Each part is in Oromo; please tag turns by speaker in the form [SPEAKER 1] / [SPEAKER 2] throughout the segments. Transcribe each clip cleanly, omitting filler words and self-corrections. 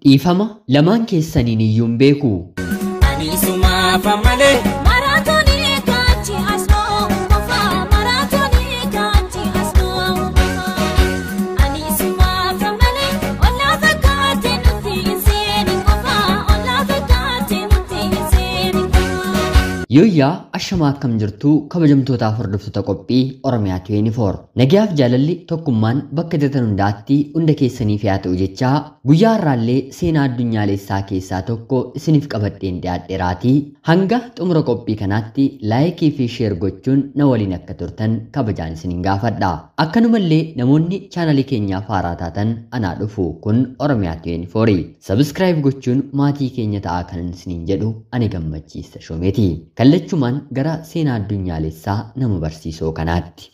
[SPEAKER 1] Dhiifama lamaan keessaniin iyyuu hin beeku.
[SPEAKER 2] Ani sumaaf malee.
[SPEAKER 3] Maraatoonii kaanchi asnoo uumama maraatoonii kaanchi asnoo uumama ani sumaaf malee ollaa fakkaate nuti hin seeni qofa ollaa fakkaate nuti hin seeni qofa.
[SPEAKER 1] Yooyyaa ashamaa akkam jirtuu kabajamtootaaf hordoftoota qophii Oromiyaa 24. Nagayaaf jaalalli tokkummaan bakka jirtan hundaatti hunda keessaniif haa ta'u jechaa guyyaa har'aallee seenaa addunyaalessaa keessaa tokko isiniif qabadheen dhiyaadheeraatii hanga xumura qophii kanaatti laayikii fi sheer gochuun na waliin akka turtan kabajaan isinin gaafadha. Akkanumallee namoonni chaanalii keenyaaf haaraa taatan anaa dhufu kun Oromiyaa 24. Sabskraayib gochuun maatii keenya ta'aa kanan isiniin jedhu ani gammachiisa shoomeeti. Kallachumaan gara seenaa addunyaalessaa nama barsiisoo kanaatti.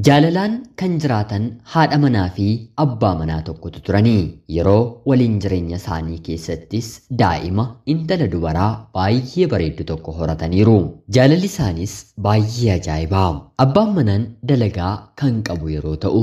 [SPEAKER 1] Jaalalaan kan jiraatan haadha manaa fi abbaa manaa tokkotu turanii yeroo waliin jireenya isaanii keessattis daa'ima intala dubaraa baay'ee bareeddu tokko horataniiru. Jaalalli isaanis baay'ee ajaa'ibaa. Abbaan manaan dalagaa kan qabu yeroo ta'u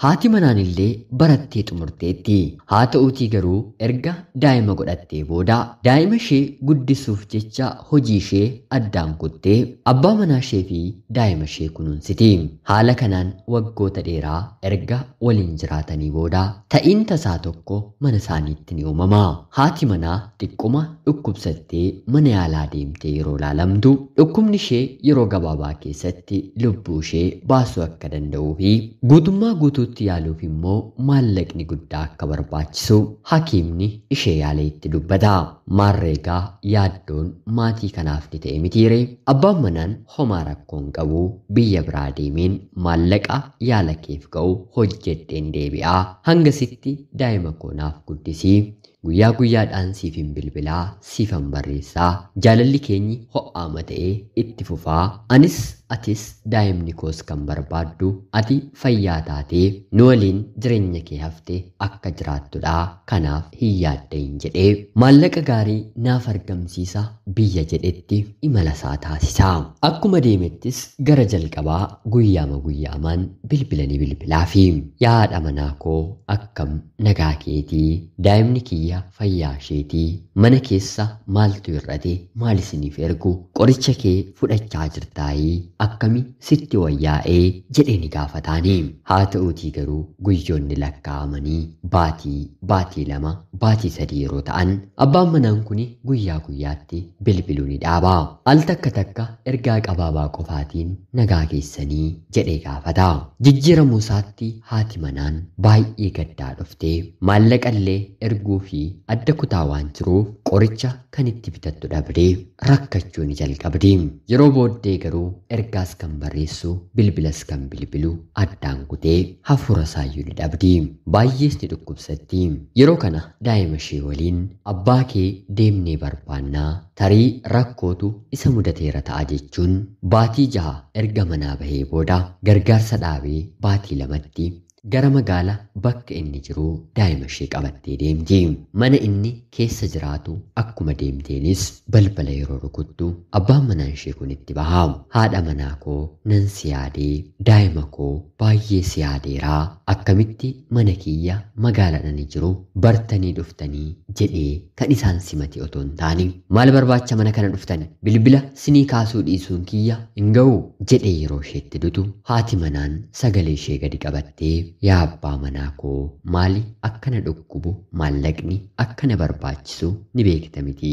[SPEAKER 1] haati manaan illee barattee xumurteetti. Haa ta'uutii garuu erga daa'ima godhattee booda daa'ima ishee guddisuuf jecha hojii ishee addaan kuttee abbaa manaa ishee fi daa'ima ishee kunuunsiti. Haala kanaan waggoota dheeraa erga waliin jiraatanii booda ta'iin tasaa tokko mana isaaniitti ni uumama. Haati manaa xiqquma dhukkubsattee mana yaalaa deemtee yeroo laalamtu dhukkubni ishee yeroo gabaabaa keessatti lubbuu ishee baasuu akka danda'uu fi guutummaa guutuutti yaaluuf immoo maallaqni guddaa akka barbaachisu hakiimni ishee yaalee itti dubbata. Maarreegaa yaaddoon maatii kanaaf ni ta'e mitiire abbaan manaan homaa rakkoon qabu biyya biraa deemeen maallaqa yaala keef ga'u hojjedheen deebi'aa hangasitti daa'ima koo naaf guddisii guyyaa guyyaadhaan siifin bilbilaa siifan barreessaa jaalalli keenyi ho'aama ta'ee itti fufaa anis atis daa'imni koos kan barbaaddu ati fayyaa taatee nu waliin jireenya kee hafte akka jiraattudha kanaaf hin yaaddayin jedhee maallaqa gaarii naaf argamsiisa biyya jedhetti imala isaa taasisa. Akkuma deemettis gara jalqabaa guyyaama guyyaamaan bilbilanii bilbilaafi yaada manaa koo akkam nagaa keetii daa'imni kiyya fayyaa isheetii mana keessa maaltu hir'ate maal isiniif ergu qoricha kee fudhachaa jirtaayii akkami sitti wayyaa'ee jedhee ni gaafataani. Haa ta'uutii garuu guyyoonni lakkaa'amanii baatii baatii lama baatii sadii yeroo ta'an abbaan manaan kun guyyaa guyyaatti bilbiluu ni dhaaba. Al takka takka ergaa qabaabaa qofaatiin nagaa keessanii jedhee gaafata. Jijjiiramuu isaatti haati manaan baay'ee gaddaa dhuftee maallaqallee erguu fi adda kutaa waan jiruuf qoricha kan itti bitattu dhabdee rakkachuu ni jalqabdi. Yeroo booddee garuu ergaas kan barreessu bilbilas kan bilbilu addaan kutee hafuura isaayyuu ni dhabdi. Baay'ees ni dhukkubsatti. Yeroo kana daa'ima ishee waliin abbaa kee deemnee barbaannaa tarii rakkootu isa mudateera ta'a jechuun baatii 6 erga manaa bahee booda gargaarsa dhaabee baatii 2tti gara magaala bakka inni jiru daa'ima ishee qabattee deemti. Mana inni keessa jiraatu akkuma deemteenis balbala yeroo rukuttu abbaan manaa ishee kun itti baha. Haadha manaa koo nan si yaadee daa'ima koo baay'ee si yaadeeraa akkamitti mana kiyya magaala ani jiru bartanii dhuftanii jedhee kan isaan simate otoo hin taane maal barbaacha mana kana dhuftani bilbila sinii kaasuu dhiisuun kiyya hin ga'u jedhee yeroo isheetti dutu haati manaan sagalee ishee gadi qabattee yaa abbaa manaa koo maali akkana dhukkubu maallaqni akkana barbaachisu ni beekta miti.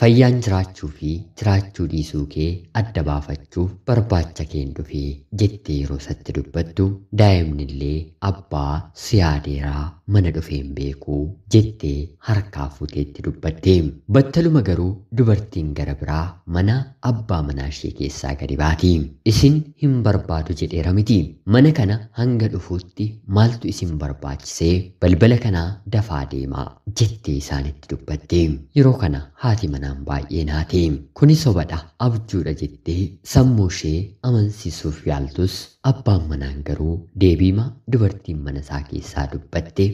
[SPEAKER 1] Fayyaan jiraachuu fi jiraachuu dhiisuu kee adda baafachuuf barbaacha keen dhufe jettee yeroo isatti dubbattu daa'imni illee abbaa si yaadeeraa mana dhufeen beeku jettee harkaa fuuteetti dubbatte. Battaluma garuu dubartiin gara biraa mana abbaa manaa ishee keessaa gadi baati. Isin hin barbaadu jedheera miti. Mana kana hanga dhufuutti maaltu isin barbaachisee balbala kanaa dafaa deemaa jettee isaanitti dubbatte. Yeroo kana haati manaan baay'ee naate. Kuni sobadha abjuudha jettee sammuu ishee amansiisuuf yaaltus abbaan manaan garuu deebiima dubartiin mana isaa keessaa dubbatte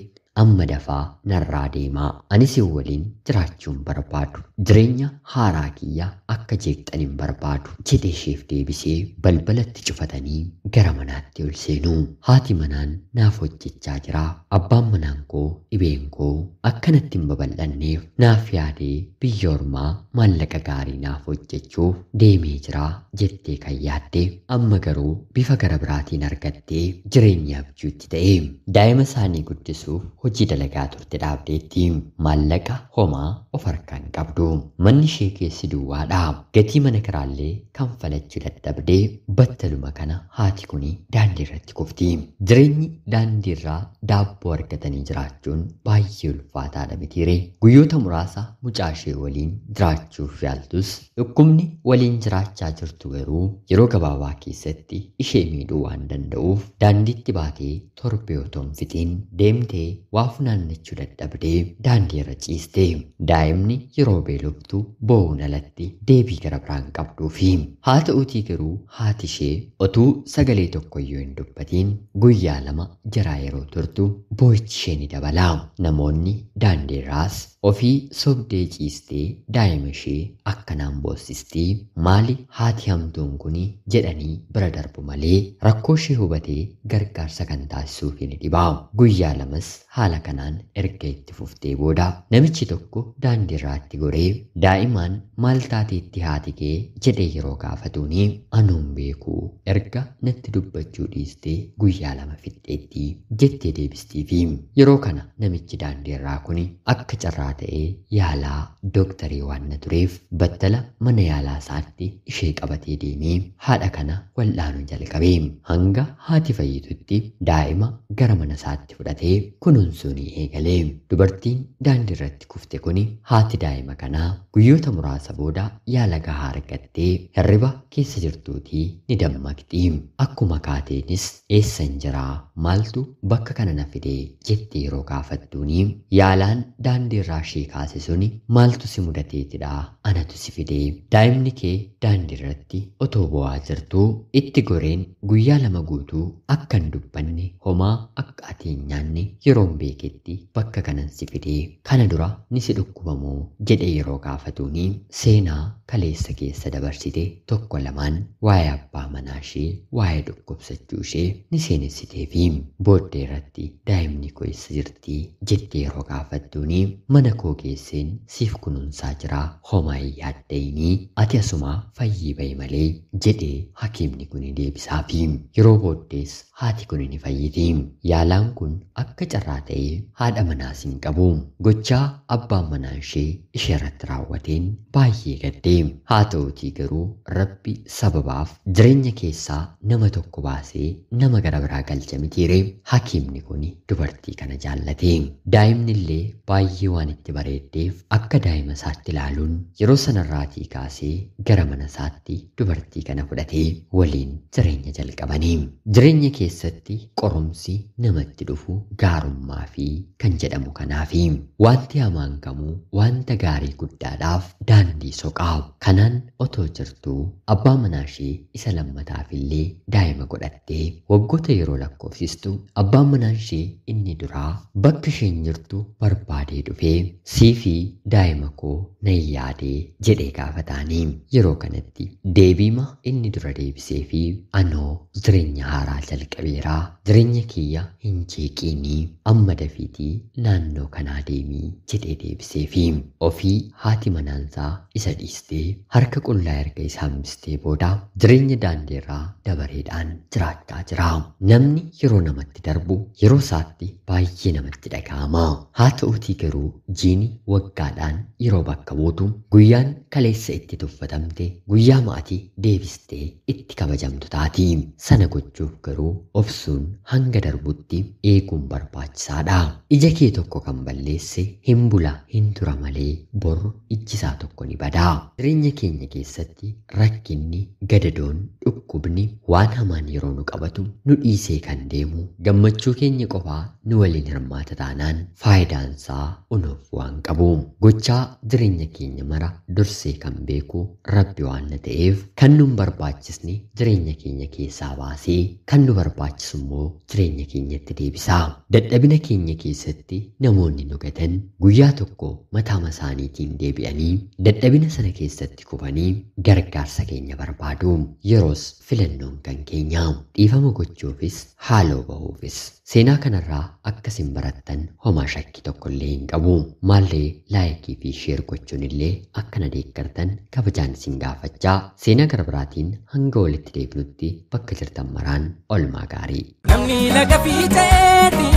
[SPEAKER 1] Amma dafaa narraa deemaa. Ani isin waliin jiraachuun barbaadu. Jireenya haaraa kiyya akka jeeqxan hin barbaadu jedhee isheef deebisee balbalatti cufatanii gara manaatti ol seenu. Haati manaan naaf hojjechaa jira. Abbaan manaan koo dhibeen koo akkanatti hin babal'anneef naaf yaadee biyya ormaa maallaqa gaarii naaf hojjechuuf deemee jira jettee kan yaadde amma garuu bifa gara biraatiin argattee jireenya abjuutti ta'e. Daa'ima isaanii guddisuuf hojii dalagaa turte dhaabdeetti. Maallaqa homaa of harkaa hin qabdu. Manni ishee keessi duwwaadha. Gatii mana kiraallee kanfalachuu dadhabdee battaluma kana haati kuni daandii irratti kufti. Jireenyi daandii irraa daabboo argatanii jiraachuun baay'ee ulfaataadha mitiire. Guyyoota muraasa mucaa ishee waliin jiraachuuf yaaltus dhukkubni waliin jiraachaa jirtu garuu yeroo gabaabaa keessatti ishee miidhuu waan danda'uuf daandiitti baatee torbee otoo hin fixiin deemtee waa funaannachuu dadhabdee daandii irra ciiste. Daa'imni yeroo beeloftu boo'uun alatti deebii gara biraan qabduufi. Haa ta'uutii garuu haati ishee otuu sagalee tokkoyyuu hin dubbatiin guyyaa 2 jaraa yeroo turtu boo'ichi ishee ni dabala. Namoonni daandii irraas ofii sobdee ciistee daa'ima ishee akkanaan boossistii maali haati hamtuun kuni jedhanii bira darbu malee rakkoo ishee hubatee gargaarsa kan taasisuuf ni dhiba. Guyyaa 2 haala kanaan erga itti fuftee booda namichi tokko daandii irraatti goree daa'imaan maal taateetti haati kee jedhee yeroo gaafatuuni anuun beeku erga natti dubbachuu dhiistee guyyaa 2 fixxeetti jettee deebistiifi. Yeroo kana namichi daandii irraa kuni akka carraa ta'ee yaalaa dooktarii waan na tureef battala mana yaalaa isaatti ishee qabatee deemee haadha kana wal'aanuu jalqabe. Hanga haati fayyitutti daa'ima gara mana isaatti fudhatee kunuunsuu ni eegale. Dubartiin daandii irratti kufte kuni haati daa'ima kanaa guyyoota muraasa booda yaala gahaa argattee hirriba keessa jirtuutii ni dammaqxi. Akkuma kaateenis eessan jiraa maaltu bakka kana na fide jettee yeroo gaafattuuni yaalaan daandii irraa ishee kaase suni maaltu si mudateetidha anatu si fide. Daa'imni kee daandii irratti otoo bo'aa jirtuu itti goreen guyyaa 2 guutuu akka hin dubbanne homaa akka ati hin nyaanne yeroon beeketti bakka kanan si fide kana dura ni si dhukkubamoo jedhee yeroo gaafatuuni seenaa kaleessa keessa dabarsite tokko lamaan waa'ee abbaa manaa ishee waa'ee dhukkubsachuu ishee ni seenessiteefi. Booddee irratti daa'imni koo eessa jirti jettee yeroo gaafattuuni mana koo geesseen siif kunuunsaa jira homaa hin yaadda'inii ati asumaa fayyii ba'i malee jedhee hakiimni kun deebisaafi. Yeroo booddees haati kun ni fayyiti. Yaalaan kun akka carraa ta'ee haadha manaas hin qabu. Gochaa abbaan manaa ishee ishee irratti raawwateen baay'ee gadde. Haa ta'uutii garuu Rabbi sababaaf jireenya keessaa nama tokko baasee nama gara biraa galcha mitiire. Hakiimni kun dubartii kana jaallate. Daa'imni illee baay'ee waan itti bareeddeef akka daa'ima isaatti ilaaluun yeroo sanarraatii kaasee gara mana isaatti dubartii kana fudhatee waliin jireenya jalqabanii. Jireenya keessatti qorumsi namatti dhufu gaarummaa fi kan jedhamu kanaafi. Wanti hamaan kamuu wanta gaarii guddaadhaaf daandii soqaa. Kanaan otoo jirtuu abbaa manaa ishee isa lammataaf illee daa'ima godhattee waggoota yeroo lakkoofsistu abbaan manaa ishee inni duraa bakka isheen jirtu barbaadee dhufee siifii daa'ima koo nan yaadee jedhee gaafataanii. Yeroo kanatti deebiima inni dura deebisee fi anoo jireenya haaraa jalqabeeraa jireenya kiyya hin jeeqiinii amma dafiitii naannoo kanaa deemii jedhee deebisee fi ofii haati manaansaa isa dhiistee harka qullaa erga isa hambistee booda jireenya daandiirraa dabareedhaan jiraachaa jira. Namni yeroo namatti darbu yeroo isaatti baay'ee namatti dhaga'ama. Haa ta'uutii garuu jiini waggaadhaan yeroo bakka buutu guyyaan kaleessa itti tuffatamte guyyaa maatii deebistee itti kabajamtu taati. Sana gochuuf garuu obsuun hanga darbutti eeguun barbaachisaadha. Ija kee tokko kan balleesse hin bula hin tura malee bor ijji isaa tokko ni bada. Jireenya keenya keessatti rakkinni gadadoon Dhukkubni waan hamaan yeroo nu qabatu nu dhiisee kan deemu gammachuu keenya qofaa nu waliin hirmaata taanaan faayidaansaa unuuf waan qabu. Gochaa jireenya keenya mara dursee kan beeku Rabbi waan na ta'eef kan nu hin barbaachisne jireenya keenya keessaa baasee kan nu barbaachisu immoo jireenya keenyatti deebisa. Dadhabina keenya keessatti namoonni nu gatan guyyaa tokko mataama isaaniitiin deebi'anii dadhabina sana keessatti kufanii gargaarsa keenya barbaadu. Yeroos filannoon kan keenya dhiifama gochuufis haaloo bahuufis. Seenaa kanarraa akkasin barattan homaa shakkii tokko illee hin qabu. Maallee laayikii fi sheer gochuun illee akkana deeggartan kabajaan isin gaafachaa seenaa gara biraatiin hanga walitti deebinutti bakka jirtan maraan olmaa gaarii.
[SPEAKER 2] Namni laga fiixeeti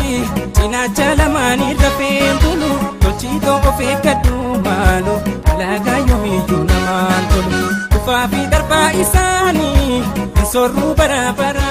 [SPEAKER 2] cinaacha lamaanii lafeen bulu tolchiitoo of eeggadhu maalu alagaa yoomiyyuu namaan tolu. Tufaa fi darbaa isaanii hin soorruu bara bara.